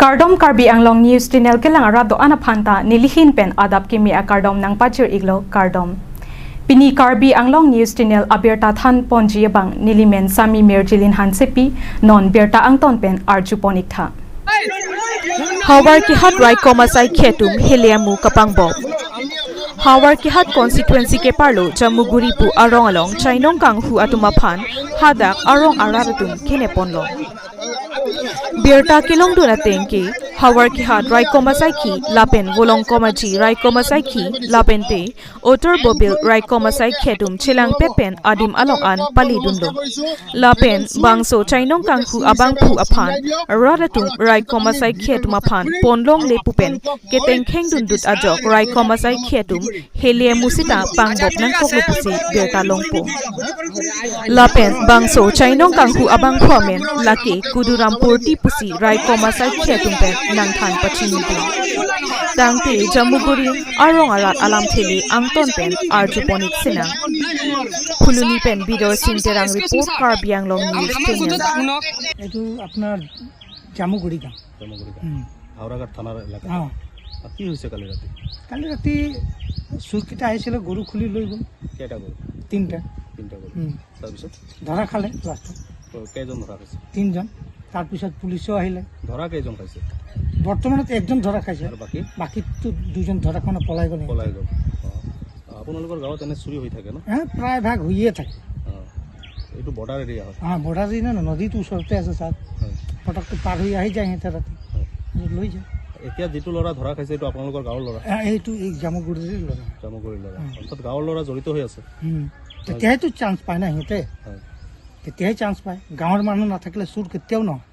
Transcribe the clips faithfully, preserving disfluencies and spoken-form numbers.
Kardom, Karbi Anglong News Channel kelang arat do-an aphan ta nelihin pen adap kimi akardom nangpajir-iklo, kardom. Pini Karbi Anglong News Channel abirta thanponji abang nelimen Sami Mirjilin Hansepi, non birta angton pen arjupon-iktha. Howraghat Raikom asaikhei atum hele amu kapangbom. Howraghat constituency keparlo Jamuguri pu arong along chainong kanghu atum aphan hadak arong arat atum keneponlo. Birta kelongdun ateng ke Howraghat Raikom asaikhei lapen Volongkom Aji Raikom asaikhei lapente Otor Bobil Raikom asaikhei atum chelangpet pen adim along an palidunlo. Lapen bangso chainong kanghu abangphu aphan rat atum Raikom asaikhei atum aphan ponlongle pu pen ketengkheng dundut ajok Raikom asaikhei atum hele amu sita pangbop nangkoklo pusi birta longpo. Lapen bangso chainong kanghu abangphu amen lake Kudu Rampurti pusi Raikom asaikhei atum pen nangthan pachinidun. Tangte Jamuguri arong arat alamthe le angton pen arjupon-ik sinang. Phuloni pen Bidor Sing Terang report, Karbi Anglong News Channel. এইটো আপোনাৰ জামুগুৰি গাঁও। জামুগুৰি গাঁও। উম। হাওৰাঘাট থানাৰ এলেকা। অ। আ, কি হৈছে কালি ৰাতি? কালি ৰাতি চোৰকেইটা আহিছিলে, গৰু খুলি লৈ গ'ল। কেইটা গ'ল? তিনিটা। তিনিটা গ'ল। উম। তাৰপিছত? ধৰা খালে লাষ্টত। তো কেইজন ধৰা খাইছে? তিনিজন। তাৰপিছত পুলিচো আহিলে। ধৰা কেইজন খাইছে? বৰ্তমানত একজন ধৰা খাইছে। আৰু বাকী? বাকীটো দুজন ধৰা খোৱা নাই, পলাই গ'ল। পলাই গ'ল। অ। আপোনালোকৰ গাঁৱত এনে চুৰি হৈ থাকে ন? হে, প্ৰায় ভাগ হৈয়ে থাকে। অ। এইটো বৰ্ডাৰ এৰিয়া হয়? হা, বৰ্ডাৰ এৰিয়া ন, নদীটো ওচৰতে আছে ছাৰ। হয়। পটককৈ পাৰ হৈ আহি যায় সিহঁতে ৰাতি। হয়। লৈ যায়। এতিয়া যিটো ল'ৰা ধৰা খাইছে, এইটো আপোনালোকৰ গাঁৱৰ ল'ৰা? এ, এইটো এই জামুগুৰিৰে ল'ৰা। জামুগুৰিৰ ল'ৰা। উম। অৰ্থাৎ গাঁৱৰ ল'ৰা জড়িত হৈ আছে? উম। হয়। তেতিয়াইতো চান্স পায় না সিহঁতে। হয়। তেতিয়াই চান্স পায়। গাঁৱৰ মানুহ নাথাকিলে চুৰ কেতিয়াও নহয়।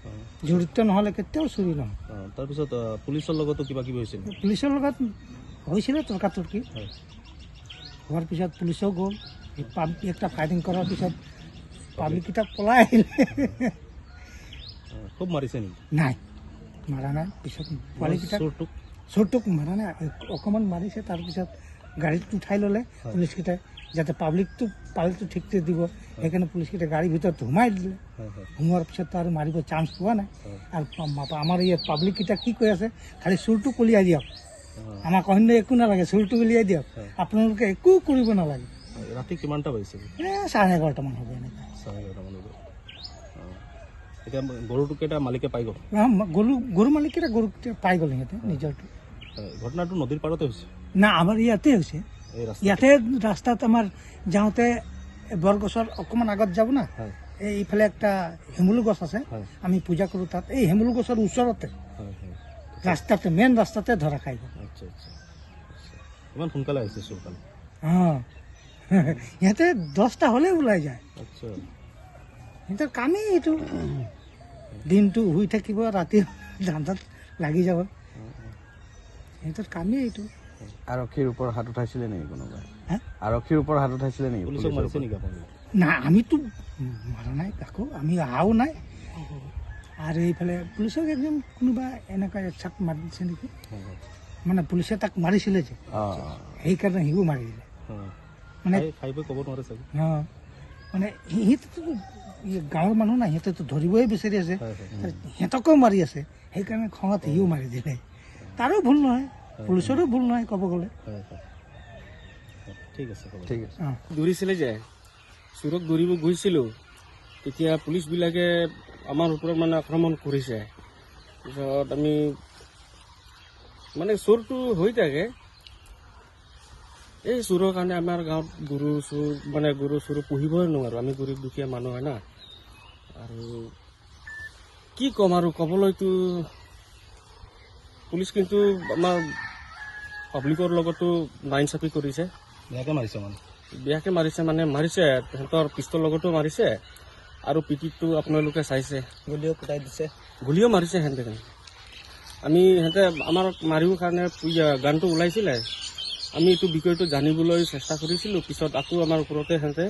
অ। জড়িত নহ'লে কেতিয়াও চুৰি নহয়। অ, তাৰপিছত, অ, পুলিচৰ লগতো কিবা কিবি হৈছিল? পুলিচৰ লগত হৈছিলে তৰ্কাতৰ্কি। হয়। হোৱাৰ পিছত পুলিচো গ'ল। এই পাব-, একটা ফাইটিং কৰাৰ পিছত পাব্লিককেইটা পলাই আহিলে। অ, খুব মাৰিছে নেকি? নাই, মাৰা নাই। পিছত পোৱালিকেইটাক, চোৰটোক? চোৰটোক মাৰা নাই, অকণমান মাৰিছে, তাৰপিছত গাড়ীত উঠাই ল'লে। হয়। পুলিচকেইটাই যাতে পাব্লিকটো, পাব্লিকটো ঠিক কৰি দিব, হয়। সেইকাৰণে পুলিচকেইটাই গাড়ীৰ ভিতৰত সোমাই দিলে। হয়, হয়। সোমোৱাৰ পিছত তো আৰু মাৰিব চান্স পোৱা নাই। হয়। আৰু পা-, পা-, আমাৰ ইয়াত পাব্লিককেইটা কি কৈ আছে, "খালি চোৰটোক উলিয়াই দিয়ক, অ। আমাক অন্য একো নালাগে, চোৰটোক উলিয়াই দিয়ক, হয়। আপোনালোকে একো কৰিব নালাগে।" হয়, ৰাতি কিমানটা বাজিছে? এ, চাৰে এঘাৰটামান হ'ব এনেকুৱা। চাৰে এঘাৰটামান হ'ব। অ। এতিয়া গৰুটো কেইটা মালিকে পাই গ'ল? অ, ম-, গৰু, গৰু মালিককেইটা গৰুকেইটা পাই গ'ল সিহঁতে, হয়। নিজৰটো। হয়, ঘটনাটো নদীৰ পাৰতে হৈছে? না, আমাৰ ইয়াতে হৈছে। এই ৰাস্তাত? ইয়াতে ৰাস্তাত আমাৰ যাওঁতে বৰগছৰ অকণমান আগত যাব না, হয়। এই ইফালে একটা হেমুলু গছ আছে, হয়। আমি পূজা কৰোঁ তাত। এই হেমুলু গছৰ ওচৰতে, হয়, হয়। ৰাস্তাতে, মেইন ৰাস্তাতে ধৰা খাই গ'ল। আচ্ছা, আচ্ছা। আচ্ছা। ইমান সোনকালে আহিছে চোৰ কালি? অ। সিহঁতে দহটা হ'লে ওলাই যায়। আচ্ছা। সিহঁতৰ কামেই এইটো। দিনটো শুই থাকিব, ৰাতি ধান্দাত লাগি যাব। অ, অ। সিহঁতৰ কামেই এইটো। আৰক্ষীৰ ওপৰত হাত উঠাইছিলে নেকি কোনোবাই? হা? আৰক্ষীৰ ওপৰত হাত উঠাইছিলে নেকি? পুলিচক পুলিচৰ মাৰিছে ওপৰত? নেকি আপোনালোকে? না, আমিতো মাৰা নাই কাকো, আমি অহাও নাই। আৰু এইফালে পুলিচক একজন কোনোবা এনেকুৱা এচাক মাৰিছে নেকি? হয়, হয়। মানে পুলিচে তাক মাৰিছিলে যে, অ, অ। সেইকাৰণে সিও মাৰি দিলে। অ। মানে খাই, খাই বৈ ক'ব নোৱাৰে চাগে। অ। মানে সি-, সিহঁতেতো, ই গাঁৱৰ মানুহ না, সিহঁতেতো ধৰিবই বিচাৰি আছে। হয়, হয়। আৰু সিহঁতকো মাৰি আছে, সেইকাৰণে খঙত সিও মাৰি দিলে। তাৰো ভুল নহয়, হয়, পুলিচৰো ভুল নহয় ক'ব গ'লে। হয়, হয়। ঠিক আছে, হ'ব। ঠিক আছে। অ। ধৰিছিলে যে চোৰক ধৰিব গৈছিলোঁ, তেতিয়া পুলিচবিলাকে আমাৰ ওপৰত মানে আক্ৰমণ কৰিছে। পিছত আমি মানে চোৰটো হৈ থাকে, এই চোৰৰ কাৰণে আমাৰ গাঁৱত গৰু চোৰ, মানে গৰু চোৰ পুহিবই নোৱাৰোঁ। আমি গৰীব দুখীয়া মানুহ হয় না। আৰু কি ক'ম আৰু, ক'বলৈতো পুলিচ কিন্তু আমাৰ পাব্লিকৰ লগতো নাইনচাফি কৰিছে। বেয়াকে মাৰিছে মানে? বেয়াকে মাৰিছে মানে, মাৰিছে, সিহঁতৰ পিষ্টল লগতো মাৰিছে আৰু পিঠিতো আপোনালোকে চাইছে। গুলীও ফুটাই দিছে। গুলীও মাৰিছে সিহঁতে। আমি সিহঁতে আমাক মাৰিবৰ কাৰণে ইয়া গানটো ওলাইছিলে, আমি এইটো বিষয়টো জানিবলৈ চেষ্টা কৰিছিলোঁ। পিছত আকৌ আমাৰ ওপৰতে সিহঁতে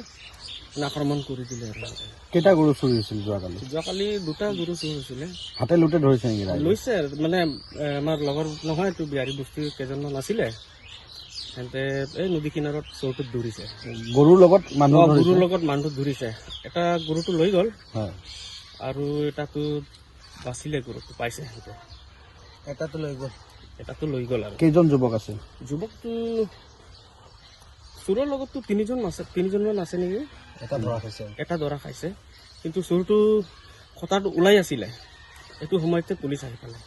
আক্ৰমণ কৰি দিলে আৰু। কেইটা গৰু চুৰি হৈছিল যোৱাকালি? যোৱাকালি দুটা গৰু চুৰ হৈছিলে। হাতে লোতে ধৰিছে নেকি ৰাইজে? লৈছে, মানে, এ, আমাৰ লগৰ নহয়, এইটো বিহাৰী বস্তিৰ কেইজনমান আছিলে, সিহঁতে এই নদী কিনাৰত চোৰটোক ধৰিছে। গৰুৰ লগত মানুহ অ, ধৰিছে? গৰুৰ লগত মানুহ ধৰিছে। এটা গৰুটো লৈ গ'ল। হয়। আৰু এটাটো বাচিলে গৰুটো, পাইছে সিহঁতে। এটাতো লৈ গ'ল। এটাতো লৈ গ'ল আৰু। কেইজন যুৱক আছিল? যুৱকটো চোৰৰ লগততো তিনিজন আছে, তিনিজনমান আছে নেকি? এটা ধৰা খাইছে। এটা ধৰা খাইছে। কিন্তু চোৰটো খটাটো ওলাই আছিলে, এইটো সময়তে পুলিচ আহি পালে।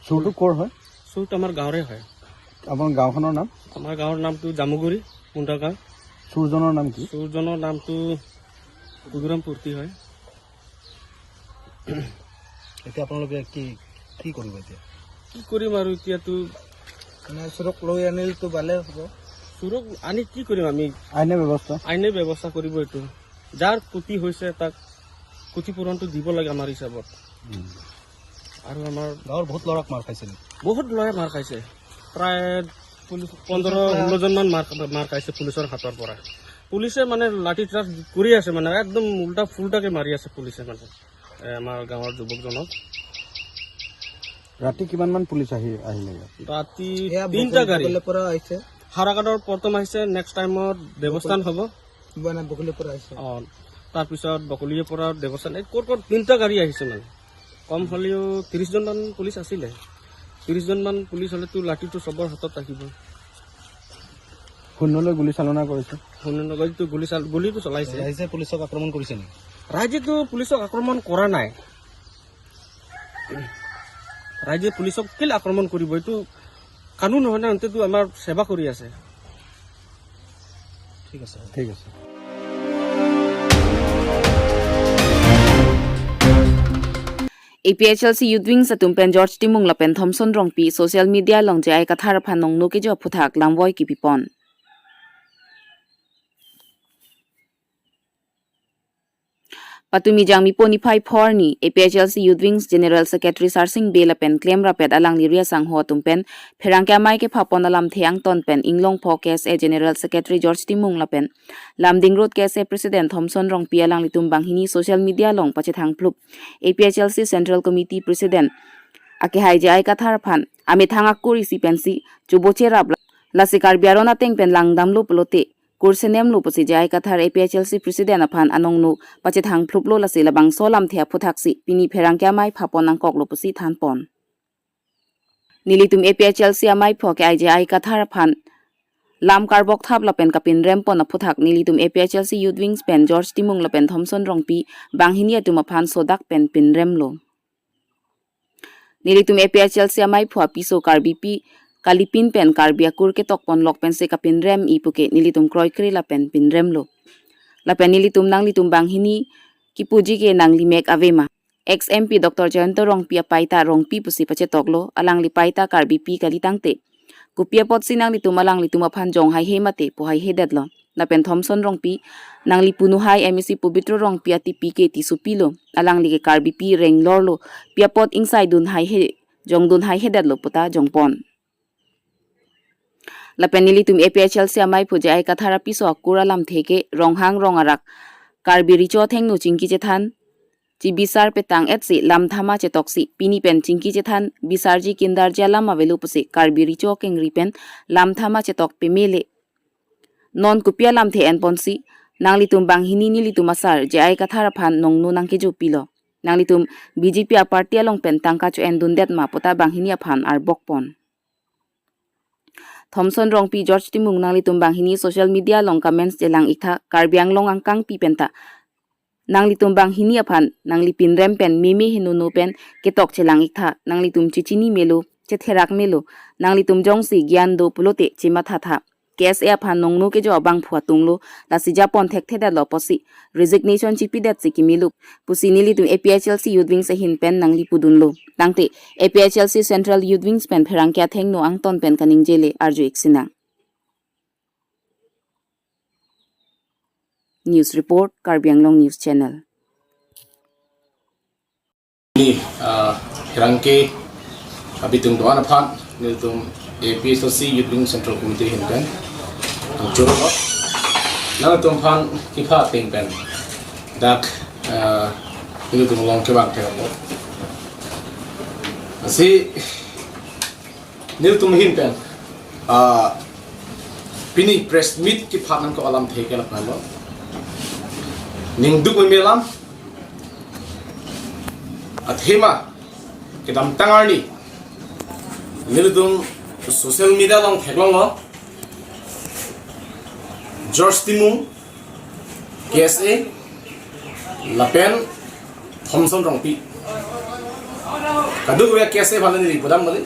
চোৰটো ক'ৰ হয়? চোৰটো আমাৰ গাঁৱৰে হয়। আপোনাৰ গাঁওখনৰ নাম? আমাৰ গাঁৱৰ নামটো জামুগুৰি, মুণ্ডা গাঁও। চোৰজনৰ নাম কি? চোৰজনৰ নামটো কুকুৰাম পূৰ্তি হয়। এতিয়া আপোনালোকে কি, কি কৰিব এতিয়া? কি কৰিম আৰু এতিয়াতো? মানে চোৰক লৈ আনিলেতো ভালে হ'ব। চোৰক আনি কি কৰিম আমি? আইনে ব্যৱস্থা। আইনে ব্যৱস্থা কৰিব এইটো। যাৰ ক্ষতি হৈছে তাক ক্ষতিপূৰণটো দিব লাগে আমাৰ হিচাপত। উম। আৰু আমাৰ গাঁৱৰ বহুত ল'ৰাক মাৰ খাইছে নেকি? বহুত ল'ৰাই মাৰ খাইছে। প্ৰায় পুলিচ পোন্ধৰ, ষোল্লজনমান মাৰ, মাৰ খাইছে পুলিচৰ হাতৰ পৰা। পুলিচে মানে লাঠি চাৰ্জ কৰি আছে, মানে একদম উল্টা ফুল্টাকে মাৰি আছে পুলিচে মানে, এ, আমাৰ গাঁৱৰ যুৱকজনক। ৰাতি কিমানমান পুলিচ আহি, আহিলে ইয়াত? ৰাতি এয়া তিনিটা গাড়ী। বকুলপুৰৰ পৰা আহিছে। হাৰাঘাটৰ প্ৰথম আহিছে, নেক্সট টাইমত দেৱস্থান হ'ব। মানে বকুলিৰ পৰা আহিছে। অ, তাৰপিছত বকুলিৰ পৰা দেৱস্থান, এই ক'ত ক'ত তিনিটা গাড়ী আহিছে মানে। কম হ'লেও ত্ৰিশজনমান পুলিচ আছিলে। ত্ৰিশজনমান পুলিচ হ'লেতো লাঠিটো চবৰ হাতত থাকিব। শূন্যলৈ গুলী চালনা কৰিছে। শূন্যলৈতো গুলী চাল-, গুলীটো চলাইছে। ৰাইজে পুলিচক আক্ৰমণ কৰিছে নেকি? ৰাইজেতো পুলিচক আক্ৰমণ কৰা নাই। ৰাইজে পুলিচক কেলে আক্ৰমণ কৰিব? এইটো কানুন নহয় না, সিহঁতেতো আমাৰ সেৱা কৰি আছে। ঠিক আছে। ঠিক আছে। A P H L C Youth Wings atum pen George Timung lapen Thomson Rongpi social media along J I Kathar aphan nongno kejo aphuthak lamvoi kipipon. Patumi Jangmi po niphai phor ni A P H L C Youth Wings General Secretary Sarsing Bey lapen klemrapet alangli ri asangho atum pen pherangke amei kephapon alamthe angton pen Inglongpho K S A General Secretary George Timung lapen Lumding Road K S A President Thomson Rongpi alanglitum banghini social media along pachethang phlup A P H L C Central Committee President akehai J I Kathar aphan amethang akur isi pensi chubo cherap la-, lasi Karbi aron ateng pen langdamlo pulote kursenemlo pusi J I Kathar A P H L C President aphan anongno pachethang phluplo, lasi labangso alamthe aphuthaksi pini pherangke amei phapon nangkoklo pusi thanpon. Nelitum A P H L C amei pho akehai J I Kathar aphan lam karbok thap lapen kapinrempon aphuthak nelitum A P H L C Youth Wings pen George Timung lapen Thomson Rongpi banghini atum aphan sodak pen pinremlo. Nelitum A P H L C amei pho apiso Karbipi kalipin pen Karbi akur ketokponlok pensi kapinrem-i puke nelitum kroikre lapen pinremlo. Lapen nelitum nanglitum banghini kipuji ke nanglimek avema. Ex M P Doctor Jayanta Rongpi apaita Rongpi pusi pachetoklo, alangli paita Karbipi kalitangte kopi apotsi nanglitum alanglitum aphan jong haihe mate pu haihedetlo. Lapen Thomson Rongpi, nangli punuhai M A C Pobitro Rongpi atipi ke tisupilo, alangli ke Karbipi renglorlo, pi apot ingsaidun haihe, jongdun haihedetlo puta jongpon. Lapen nelitum A P H L C amei pho J I Kathar apiso akur alamthe ke Ronghang Rong arak Karbi Recho athengno chingki chethan chibisar petang-etsi lamthama chetoksi pini pen chingki chethan bisarji kindarji alam avelo pusi Karbi Recho kengri pen lamthama chetok pemele. Non kopi alamthe enponsi nanglitum banghini nelitum asar J I Kathar aphan nongno nangkejopilo. Nanglitum B J P aparty along pen tangka cho-endundet ma puta banghini aphan arbokpon. Thomson Rongpi George Timung nanglitum banghini social media along comments chelang-iktha, Karbi Anglong angkangpi penta nanglitum banghini aphan nangli pinrem pen meme henono pen ketok chelang-iktha, nanglitum chechini melo, chetherak melo, nanglitum jongsi gyan do pulote chemathatha. K S A aphan nongno kejo abangphu atunglo, lasi japon thekthedetlo apotsi resignation chipidetsi kimelo pusi nelitum A P H L C Youth Wings ahin pen nangli pudunlo. Tangte A P H L C Central Youth Wings pen pherangke athengno angton pen kaningjele arju-ik sinang. News report, Karbi Anglong News Channel. Ni, ah, pherangke abitung do-an aphan nelitum A P H L C Youth Wing Central Committee ahin pen nangchoro. Nangtum aphan kipha ateng pen dak, ah, nelitum along kevang thek apot, lasi nelitum ahin pen, ah, pini press meet kepha nangkok alamthe ke lapulo. Ningduk meme alam, athema Kedamtang arni nelitum social media along theklonglo, George Timung, K S A, lapen Thomson Rongpi. Kadokave K S A aphan neli pudam kali.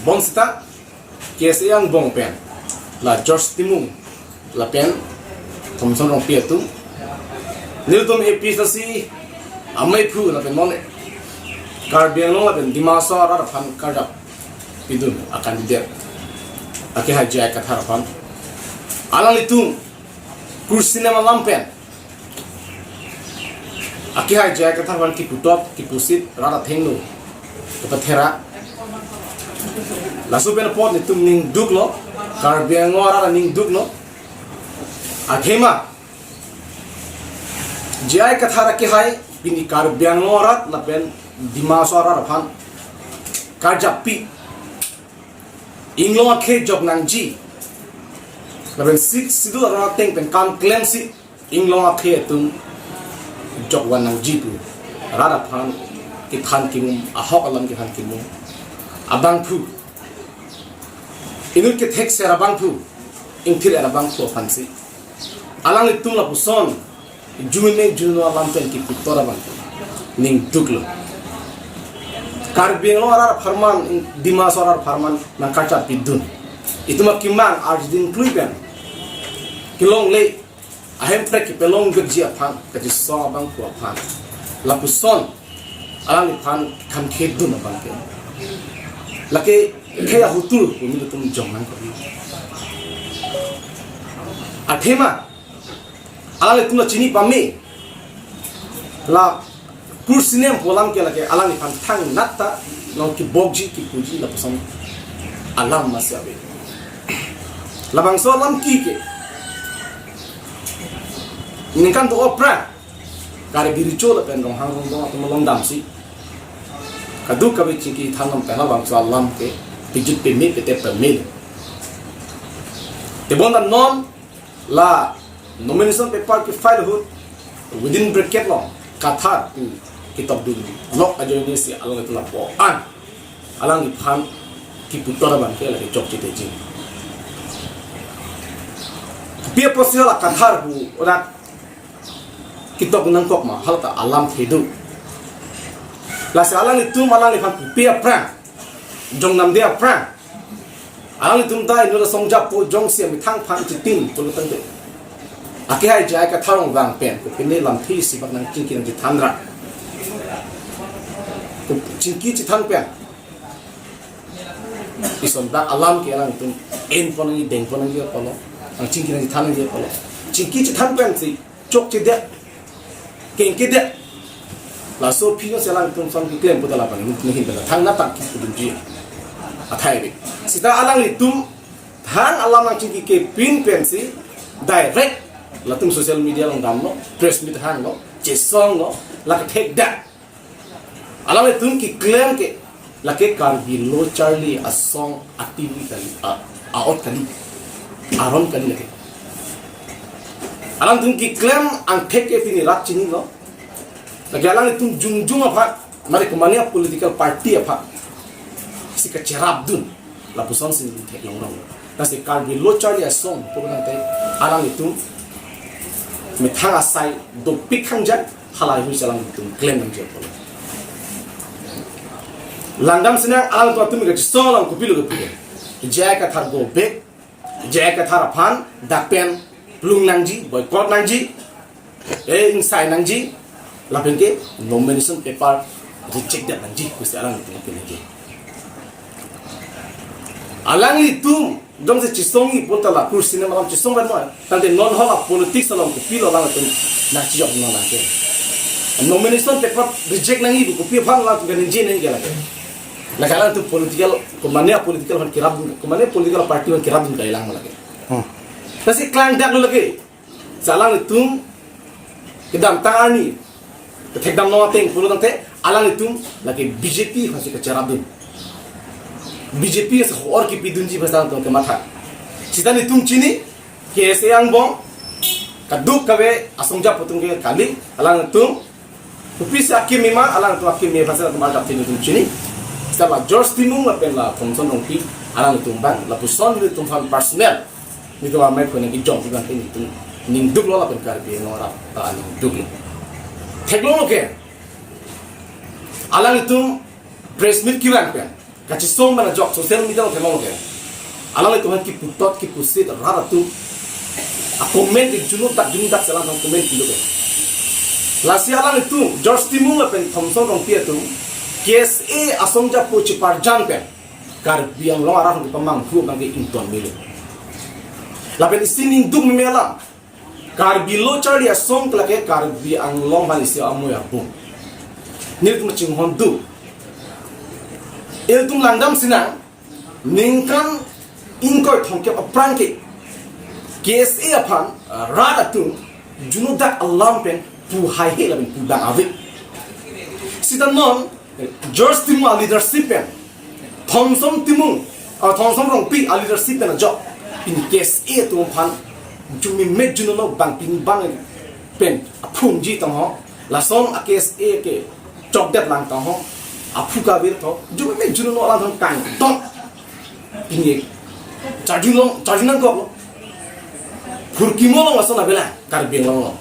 Bonsita K S A angbong pen la George Timung lapen Thomson Rongpi atum, nelitum A P H L C ameiphu lapen mone Karbi Anglong lapen Dima Hasao arat aphan karjap pidun a-candidate akehai J I Kathar aphan, alanglitum kursi nem alam pen akehai J I Kathar aphan kiputot kipusit rat athengno kepathera. Laso pen apot nelitum ning duklo, Karbi Anglong arat aning duklo. Athema J I Kathar akehai pini Karbi Anglong arat lapen Dima Hasao arat aphan karjappi, inglong akhei jok nangji lapen Sixth Schedule aron ateng pen kam klemsi inglong akhei atum jok van nangji pu rat aphan kethan kimum, ahok alam kethan kimum abangphu, inut kethekser abangphu, ingthir-er abangphu aphansi alanglitum lapuson june juno alam pen kiputot abang ning duklo. Karbi Anglong arat apharman, Dima Hasao arat apharman nangkarjap pidun, itum akemang arjuding klui pen kelongle ahemprek kepelongvekji aphan kachisong abangphu aphan lapuson alangliphan khamkhedun abang ke, lake khei ahutur pu nelitum jong nangkok. Athema alanglitum la chini pame, la kursi nem pu alam ke lake alangliphan thangnat ta nong kibokji kipuji lapuson alam masi ave. Labangso alam ki ke ningkan do-o aphrang Karbi Recho lapen Ronghang Rongdong atum along damsi kadokave chingki than pen labangso alam ke pijut peme, petep peme. Tebonta non la nomination paper ke-file ahut within bracket along Kathar pu ketokdun lok ajoine si along itu lapu-an alangliphan kiputot abang ke lake chokche teji. Pi apotsi la Kathar pu odak ketok nangkok ma, halata alam thedu. Lasi alanglitum alangliphan pupe aphrang, jong namde aphrang, alanglitum ta inut asong japo jongsi amethang aphan chitin pulo tangte, akehai J I Kathar arong vang pen kopine lamthe isi bak nangchingki nangchethan ra, chingki chethan pen ison dak alam ke alanglitum enpon nangji, dengpon nangji apotlo, nangchingki nangchethan nangji apotlo, chingki chethan pensi chokchedet, kengkedet. Laso aphi jongsi alanglitum son keklem puta lapen inut ahin pen thangnat ta kipudunji athai ave. Seta alanglitum thang alam nangchingki kepin pensi direct latum social media along damlo, press meet hanglo, chesonglo, lake thekdak. Alanglitum keklem ke lake Karbi Lo Charli Asong a-T V kali, a, a-ot kali, aron kali lake. Alangtum keklem angthek ke pini rat chinilo. Lake alangtum jongjong aphan, mari komatne political party aphan si kacherapdun, lapusonsi theklong rong. Lasi Karbi Lo Charli Asong pu nangte alanglitum methang asai dopik hangjang, halahei hui si alangtum klem nangji apotlo. Langdam sinang alangtum atum kachisong along kopilo kepu ke, J I Kathar go back, J I Kathar aphan dak pen plung nangji, boycott nangji, eh, ingsai nangji, lapen ke nomination paper reject det nangji pusi alangtum ke nangji. Alanglitum jongsi chesongji puta la kursi nem alam chesong pen mo. Tangte non hala politics along kopilo alangtum nangchijok non nangke. Nomination paper reject nangji pu kopi aphan alangtum kaningje nangke lake. Lake alangtum political, komatne political aphan kerapdun, komatne political party aphan kerapdun kailang lake. Hmm. Lasi klangdaklo lake. Lasi alanglitum kedamtang arni kethekdam non ateng pulo tangte alanglitum lake B J P aphansi kacherapdun. B J P si hor kipidunji aphansi alangtum kematha. Seta nelitum chini K S A angbong kadokave asong japo atum ke kali, alanglitum Kopi si akeme ma, alangtum akeme aphan si latum arjap thini tum chini. Seta la George Timung lapen la Thomson Rongpi, alangtum abang, lapuson nelitum aphan personal, nelitum amei phone nangkejok abang ke nelitum ningduklo lapen Karbi Anglong arat ta ningduklo. Theklonglo ke, alangtum press meet kevang pen kachesong pen ajok social media along theklonglo ke, alanglitum aphan kipu tot kipu sit rat atum a-comment ke junut dak junut dak si alanglitum comment pilo ke. Lasi alanglitum George Timung lapen Thomson Rongpi atum K S A asong japo cheparjan pen Karbi Anglong arat atum kepamanghu abang ke ington melo. Lapen isi ningduk meme alam, Karbi Lo Charli Asong ke lake Karbi Anglong aphan isi amoi abung. Nelitum chinghon duk. Ilitum langdam sinang, ningkan ingkoi thomkep aphrang ke K S A aphan, ah, rat atum junut dak alam pen pu haihe lapen pu dang ave. Seta non George Timung a-leadership pen, Thomson Timung, ah, Thomson Rongpi a-leadership pen ajok, pini K S A atum aphan jumi me jununo bang pini bang pen aphungji tong ho, lason a-K S A ke chokdet lang tong ho, aphu kavir tho, jumi me jununo alang thong kangtong. Pini charjun long, charjun nangkok lo. Phurkimo along lason avelang, Karbi Anglong along.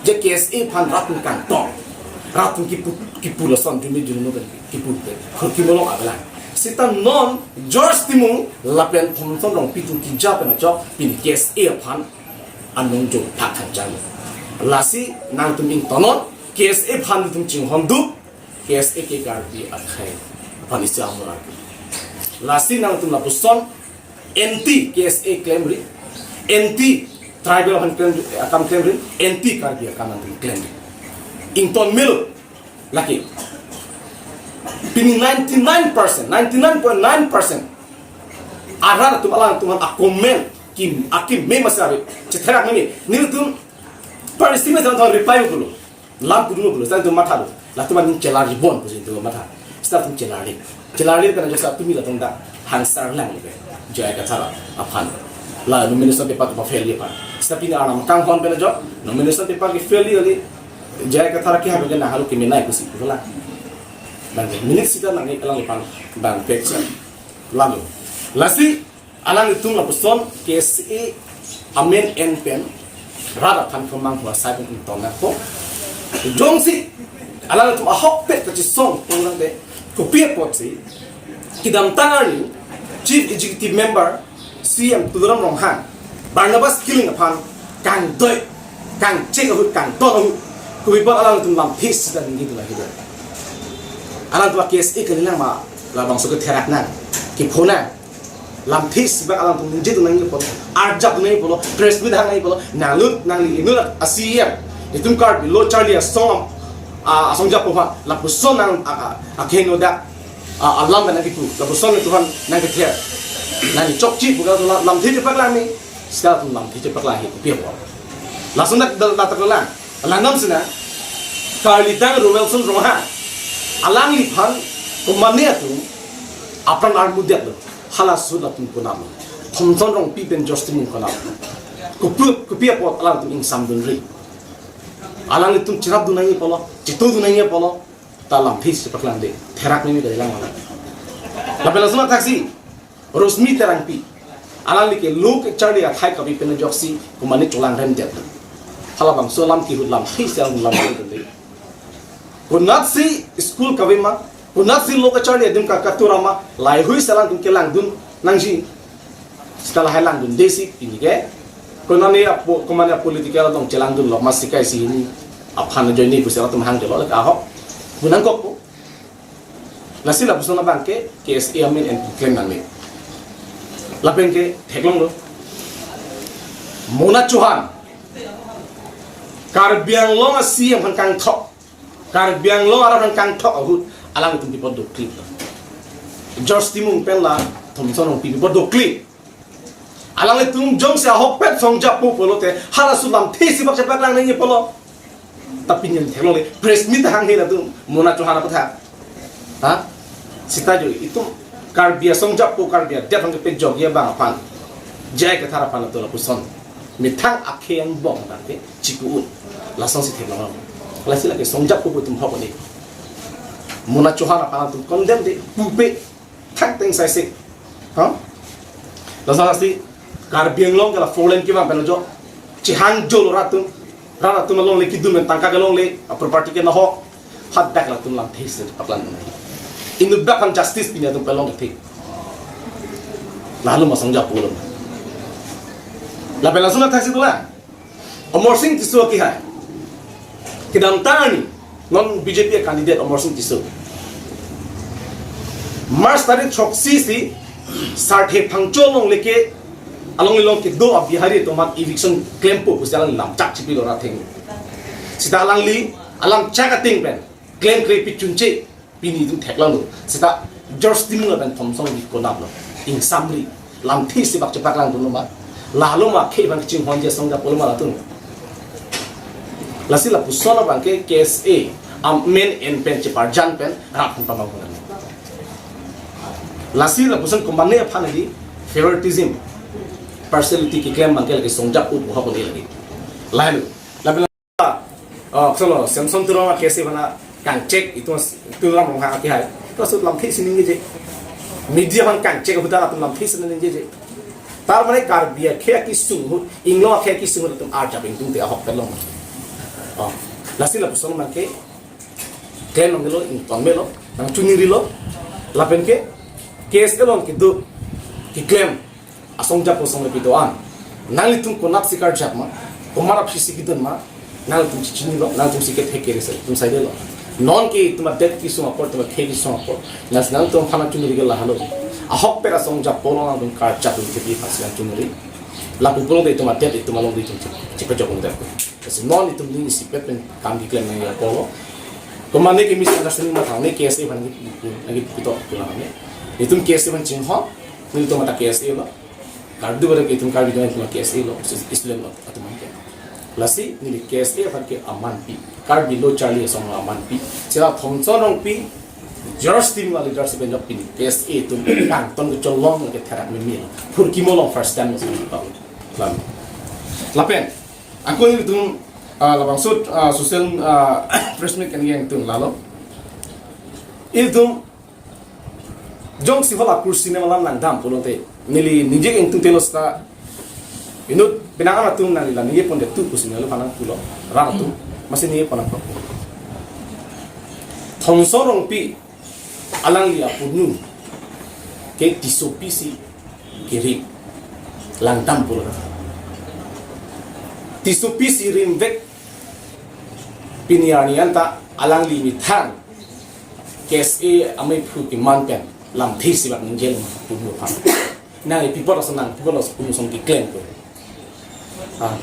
Je K S A aphan rat atum kangtong. Rat atum kipu, kipu lason jumi jununo pen kipu pen. Phurkimo along avelang. Seta non George Timung lapen Thomson Rongpi atum keja pen ajok pini K S A aphan anong jo thak thang jalo. Lasi nangtum ingtonnon, K S A aphan nelitum chinghon duk, K S A ke Karbi akhei aphan isi amor ake. Lasi nangtum lapuson anti K S A klemri, anti tribal aphan klem, akam klemri, anti Karbi akam nangtum klemri. Ington melo lake. Pini ninety-nine percent, ninety-nine point nine percent arat atum alangtum aphan a-comment kim, akeme ma si ave. Chetherak meme. Nelitum par estimate thang thang reply pulo. Lam pudun pulo, seta nelitum mathalo. Latum aning chelarli bon pusi nelitum matha. Seta latum chelarli. Chelarli pen ajok seta tumi latum dak hangsar lang le. J I Kathar aphan. La nomination paper atum fail aphan. Seta pini alam kanghon pen ajok nomination paper ke fail kali. J I Kathar ke halo ke nang halo kemenei pusi pulo. Bang minute seta nangji alangliphan bang peksa. Lalu. Lasi alanglitum lapuson K S A amen en pen rat aphan kemang hua sai pen ington nangpo. Jongsi alanglitum ahokpet kachesong pulang de, kopi apotsi kedamtang arni Chief Executive Member C M Tuliram Ronghang, Barnabas Killing aphan kangdoi, kangchek ahut, kangton ahut, kopi apot alanglitum lamthe sita ningjedun lahelo. Alangtum K S A kalilang ma, labangso ketherak nang, kepho nang. Lamthe sibak alangtum ningjedun nangji apot, arjapdun nangji apot, press meet hang nangji apot, nanglut nangli inut a-C E M, itum Karbi Lo Charli Asong, a, asong japo aphan, lapuson nang, a, a, akehingno dak, a, alam pen nangkipu, lapuson nangtuhan nangkether, nangchokche pu ka la, lamthe chepaklang ni, seta latum lamthe chepaklang he kopi apot. Lason dak, dak, dak, dak lang, langdam sinang, karlidang Roelson Ronghang, alangliphan, komane atum, apran armudetlo. Halaso latum konatlo. Thomson Rongpi pen George Timung konatlo. Kopi, kopi apot alangtum ingsamdunri. Alanglitum cherapdun nangji apotlo, chetodun nangji apotlo, ta lamthe chepaklangde. Therak meme kalilang ma. Lapen lason athaksi Rosmi Terangpi, alangli ke Lo Charli akhei kave pen ajoksi komane cholangremdetlo. Halabangso alam kehut lamthe si alam lamthe dunde. Konatsi school kave ma, konatsi Lo Charli adim ka katura ma, laheihui si alangtum kelangdun nangji. Seta lahei langdunde si pini ke. Konane apo, komane political adong chelangdunlo, masi kai si hini aphan ajoine pusi latum hangdetlo lake ahok. Pu nangkokpo. Lasi lapuson abang ke K S A amen en klem nangne. Lapen ke theklonglo. Mona Chauhan, Karbi Anglong a-C E M aphan kangthok, Karbi Anglong arat aphan kangthok ahut, alangtum pi apot dokli. George Timung pen la Thomson Rongpi pi apot dokli. Alanglitum jongsi ahokpet asong japo pulote, halaso lamthe sibak chepaklang nangji apotlo. Ta pini theklongle, press meet hanghe latum, Mona Chauhan aputhak. Ha? Seta jo, itum Karbi asong japo, Karbi adet aphan kepejokji abang aphan, J I Kathar aphan latum lapuson methang akhei angbong abang ke chiku-un. Lasonsi theklong. Lasi lake song Jappo pu atum hok ni. Mona Chauhan aphan atum condemn de pupe thangteng saisi. Ha? Laso lasi Karbi Anglong ke la four lane kevang pen jo. Chihang jolo rat atum. Rat atum alongle kedun pen tangka kelongle, a property ke nahok. Hadak latum lamthe isi aplang nai. Inut bak aphan justice pini atum pelong the. Lahelo ma song Jappo lo. Lapen laso na thaksi dolang. Amarsing Tisso akehai. Kedamtang arni non B J P candidate Amarsing Tisso. March tarik throksi si Sarthe Phangcho alongle ke along ilong kedo a Bihari atum aphan eviction klempo pusi alang lamchak chipilo ra theng. Seta alangli alamchak ateng pen klem krepi chunche pini itum theklonglo. Seta George Timung lapen Thomson Wangkhi konatlo. Ingsamri. Lamthe isi bak chepaklangdunlo ma. Lahelo ma akhei aphan kachinghonji song Jappo lo ma latum. Lasi lapuson abang ke K S A amen en pen cheparjan pen rat aphan pamanghunan. Lasi lapuson komane aphan agi favoritism, partiality keklem abang ke lake song Jappo pu hok ni lagi. Lahelo. Lapen Oh, solo, Samson Teron a K S A aphan kangchek itum Tuliram Ronghang akehai. Itum asut lamthe isi ningjeje. Media aphan kangchek ahut atum lamthe isi ningjeje. Tar mane Karbi akhei akesung ahut, inglong akhei akesung ahut atum arjap ingtungte ahok pelong. Oh, lasi lapuson abang ke klem nanglo, ington melo, nangchunirilo. Lapen ke K S A along kedo keklem asong Jappo song le pito an. Nanglitum konatsi karjap ma, komat aphi si kedun ma, nanglitum chinilo, nanglitum si kethe kere si itum saidelo. Non ke itum adet kesung apor, itum akhei kesung apor. Lasi nangtum aphan nangchuniri ke lahelo. Ahokpet asong Jappo along nangtum karjap atum kepi aphan si nangchuniri. Lapu pulote itum adet itum along itum chipajok undar. Lasi non itum ning isipet pen kam keklem nangji apotlo. Komane ke misunderstanding matha ne K S A aphan nangkepito pulang ne. Itum K S A aphan chinghon, nelitum mata K S A lo. Kardu pada ke itum Karbi Anglong itum K S A lo, student lo atum ke. Lasi neli K S A aphan ke amanpi. Karbi lo charli asong lo amanpi. Seta Thomson Rongpi, George Timung a leadership pen jok pini K S A atum kangton kecholong ke therak mimi lo. Phurkimo along first time lo sini pa. Lam. Lapen, ako nelitum, ah, labangso, ah, social, ah, press meet kan yang tung lalo. Itum jongsi hala kursi ne malam nangdam pulote neli ningje ingtungte lo seta inut penang atum nangli la ningje pondet tu pusi neli aphan nangpulo rat atum masi ningje pon nangkok. Thomson Rongpi alangli apunu ke Tissopi si kiri langdam pulo. Tissopi si rimvek pini arni anta alangli methang K S A amei phu keman pen lamthe isi bak ningjel ma punu aphan. Nang pi apot asonang, pi apot ason punu asong keklem ko. Ah,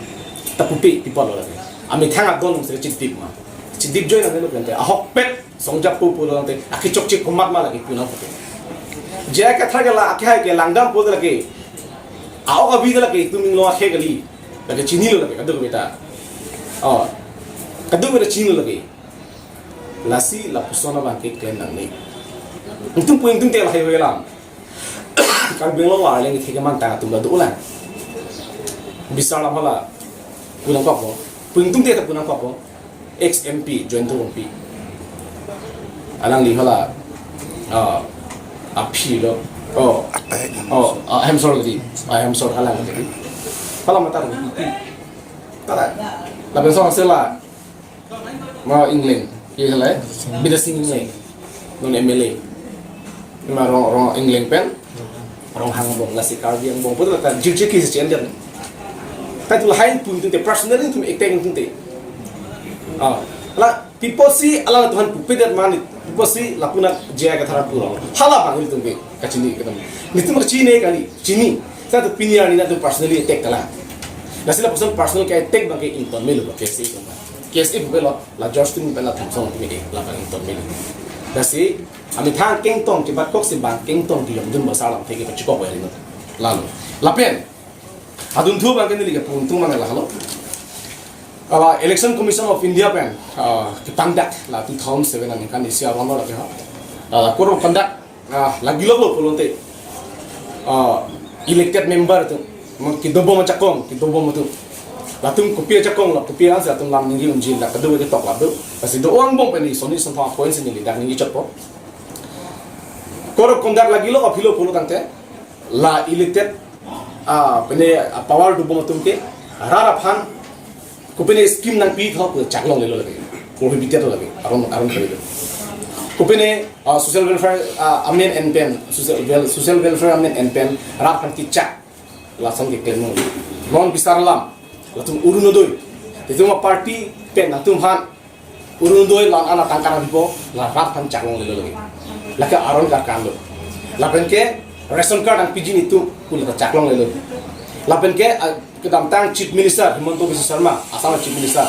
ta pupe pi apot lo lake. Amethang adon se chidip ma. Chidip joi nanglo pen te. Ahokpet song Jappo pulo tangte. Akechokche komat ma lake pu nangpo. J I Kathar ke la akhei ke langdam pulo lake. A-ok abi lake itum inglong akhei kali. Lake chinilo lake kadokave ta. Oh. Kadokave ta chinilo lake. Lasi lapuson abang ke klem nangne. Itum pu ingtungte lahai avelang. Karbi Anglong arleng kethe keman tang atum ta dolang. Bisar alam hala pu nangkokpo. Pu ingtungte ta pu nangkokpo. Ex M P Jayanta Rongpi. Alangli hala, ah, aphi lo. Oh. Oh, ah, Hemsor tadi. Ah, Hemsor hala tadi. Hala mata Rongpi. Tara. Lapen song sela. Ma Engleng, ke hala, Bidya Sing Engleng, non M L A. Ma Rong, Rong Engleng pen, Ronghang angbong, lasi Karbi angbong, putar ta jirjir ke si chen jan. Ta itum lahai pu ingtungte, personally itum attack ingtungte. Ah, la, pi apotsi, alangtum aphan pupedet mani, pi apotsi, lapu na J I Kathar pulo. Hala abang itum ke, kachini kedam. Nelitum kachini kali, chini. Seta pini arni nangtum personally attack kalang. Lasi lapuson personal ke attack abang ke ington melo, K S A itum. K S A pupe lo, la George Timung pen la Thomson Rongpi ke, labang ington melo. Lasi, amethang kengtong kebat kok si bang kengtong kejongdun basa lamthe kepachikok wari no. Lalo. Lapen, adunthu abang ke neli kepu ingtung abang lahelo. Ala Election Commission of India pen, ah, kepandak la two thousand seven aningkan isi aron lo lake ha. La, la code of conduct ah, lagi lo pulote, ah, elected member atum, mo kedobom ajakong, kedobom atum. Latum kopi ajakong lo, kopi ansi latum lam ningje unji, la kedo ketok la do. Lasi do-an angbong pen ni soni santha points si neli dak ningje chotpo. Code of conduct lagilo aphi lo pulo tangte, la elected, ah, pine, ah, power dobom atum ke rat aphan kopine scheme nangpithu pu chaklonglelo lake, prohibited lo lake, aron, aron kali lo. Kopine, ah, social welfare, ah, amen en pen, social wel-, social welfare amen en pen rat aphan kechak, lason keklem lo. Non bisar alam, latum Orunodoi, itum aparty pen latum aphan Orunodoi la-an atangka nangpipo, la rat aphan chaklonglelo lake. Lake aron karkan lo. Lapen ke ration card nangpiji nelitum pu la ta chaklonglelo. Lapen ke, ah, kedamtang Chief Minister Himanta Biswa Sarma, Assam Chief Minister,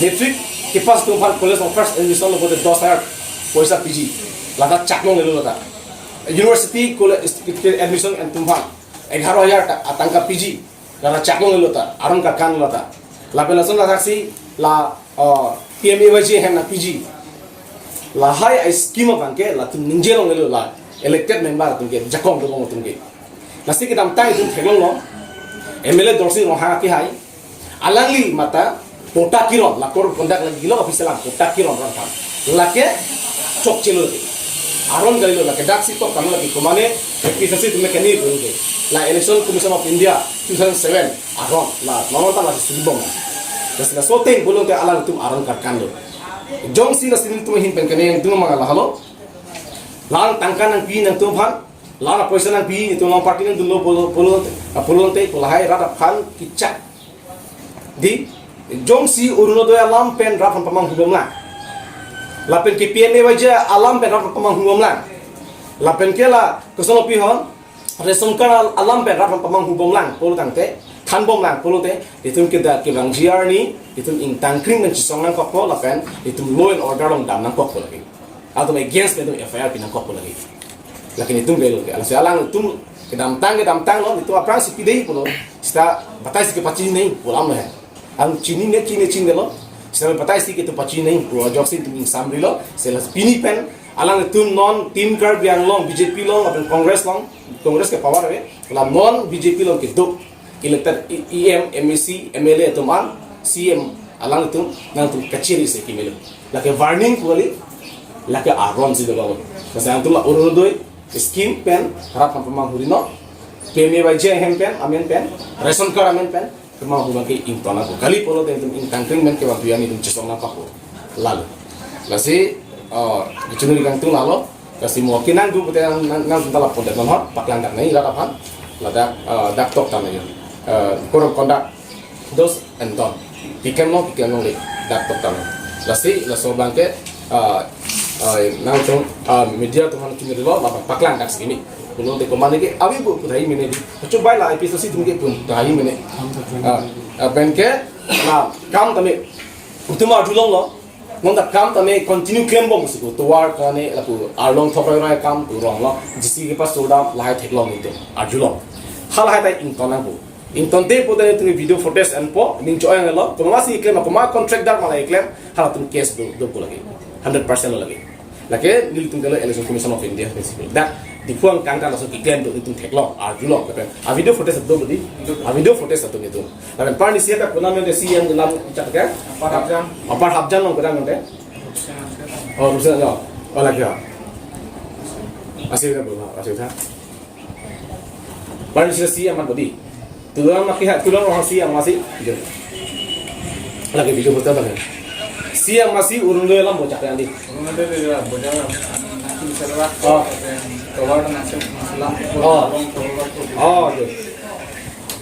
matric kepass atum aphan college of first admission lo pote dos hajar poisa piji, la ta chaklonglelo la ta. University college admission atum aphan egharo hajar ta atangka piji, la ta chaklonglelo ta, aron karkan lo ta. Lapen lason la thaksi la, oh, P M A Y G ahem nangpiji. Lahai a-scheme abang ke latum ningjelonglelo, la elected member atum ke, jakong dobom atum ke. Lasi kedamtang itum theklonglo, M L A Dorsing Ronghang akehai, alangli mate patta kiron, la code of conduct lagilo office alam, patta kiron rat aphan. Lake chokchelo lake. Aron kalilo, lake daksi tok kami lake, komane A P H L C atum ke ni pun ke. La Election Commission of India two thousand seven aron, la non ta lasi suri bom. Lasi laso ateng pulote alangtum aron karkan lo. Jongsi lasi nelitum ahin pen kene nelitum mangala halo. La-an tangka nangpi nangtum aphan, la-an apoisa nangpi, itum along party nangdunlo pulo, pulo, pulote, pu lahai rat aphan kechak. Dei, jongsi Orunodoi alam pen rat aphan pamanghu bomlang, lapen ke P M A Y G alam pen rat aphan pamanghu bomlang, lapen ke la koson lo pi hon, ration card al-, alam pen rat aphan pamanghu bomlang pulo tangte, than bomlang pulote, itum ke dak kevangji arni itum ingtangkring pen chesong nangkokpo lapen itum law and order along dam nangkokpo lake. Atum against pen itum F I R pi nangkokpo lake. Lake nelitum ke lo ke. Lasi alangtum kedamtang kedamtang lo, nelitum aphrangsi pidei pulo. Seta batai si kepachinine pulo alam lo he. Ang chinine, chini chinine lo. Seta batai si ke itum pachinine pulo ajoksi itum ingsamrilo. Seta pini pen alangtum non Team Karbi Anglong, B J P along, lapen Congress along, Congress ke power ave. La non B J P along kedo elected E-, EM, MAC, MLA atum an, CEM alangtum, nangtum kachiri si kimelo. Lake warning kali, lake aron si dogo. Lasi nangtum la Orunodoi scheme pen rat aphan pamanghu ri non, P M A Y G ahem pen, amen pen, ration card amen pen, pamanghu abang ke ingtonnang kali pulote nelitum ingtangkring pen kevang tuyan itum chesong nangkokpo. Lalo. Lasi, eh, kechunuri kangtung lalo. Lasi mo kenangdu pute nang, nang, nangtum ta lapu det non ho, paklang dak nai rat aphan. Ladak, eh, dak tok tame yo. Eh, code of conduct, do's and don't. Keklem long, keklem longle, dak tok tame. Lasi, laso abang ke, eh, eh, nangtum, eh, media atum aphan kechunuri lo, lapen paklang dak si kimi. Pulote komane ke, avi bu puthaji mene dei. Chubai la A P H L C atum ke puthaji mene. Ah, ah, pen ke, na, kam tame, itum arjulonglo. Non ta kam tame continue klembom si ko, tovar kane lapu arlong thok roi roi akam pu rong lo, J C B kepass sodam lahai theklong itum arjulong. Halahai ta ingtonnang pu. Ingtonte pute nelitum video footage enpo, ning cho-ang lo, komat si klem, komat contractor ma la klem, halatum case do, do pu lake. Hundred percent lo lake. Lake nelitum ke lo Election Commission of India principle. Dak Diphu angkang ta laso keklem do, nelitum theklong, arjulong, kata. A video footage do budi, a video footage do nelitum. Lapen parni siya ta kuna mente CEM lam chak ke? Upper Hapjan. Upper Hapjan along kuna mente? Oh, Rupsen along. Oh, lake ya. Asir ka bola, asir tha. Parni siya CEM man budi. Tulang lake ha, tulang orang CEM masih. Lake video betul lake. CEM masih Orunodoi alam bocak yang di. Orunodoi dia bocak. Oh. Tovar nangselam. Oh. Oh, oke.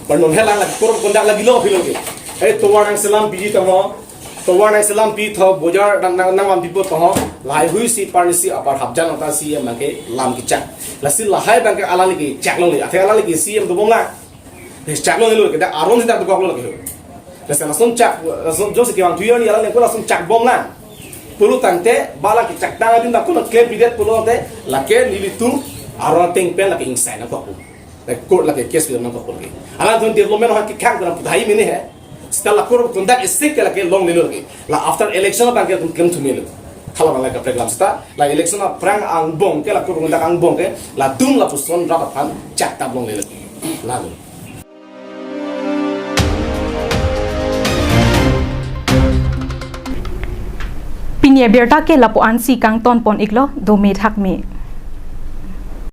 Parnon helang lake, code of conduct lagilo aphi lo ke. Eh, tovar nangselam piji tangho. Tovar nangselam pithu, bojar nang, nang, nangvampipo tangho. Lahaihui si parni si Upper Hapjan along ta CEM abang ke lam kechak. Lasi lahai abang ke alangli kechak longle. Athe alangli ke CEM dobomlang. Kechak longlelo ke dak aron si dak dokok lo lake. Lasi lason chak, lason jongsi kevang tuyan ni alangli ko lason chak bomlang. Pulo tangte, ba la kechak tang adin dak ko na klem pidet pulote, lake nelitum aron ateng pen lake ingsain nangkok pu. Lake court lake case pi nangkok pu lake. Alangtum development ha kekhang ko na puthaji mene he. Seta la code of conduct isi ke lake longlelo lake. La after election abang ke latum klem thumelo. Hala abang la kaprek alam seta, la election aphrang angbong ke la code of conduct angbong ke, latum lapuson rat aphan chak tap longlelo. Lalo. Pini abirta ke lapu-an si kangton pon iklo, dome thakme.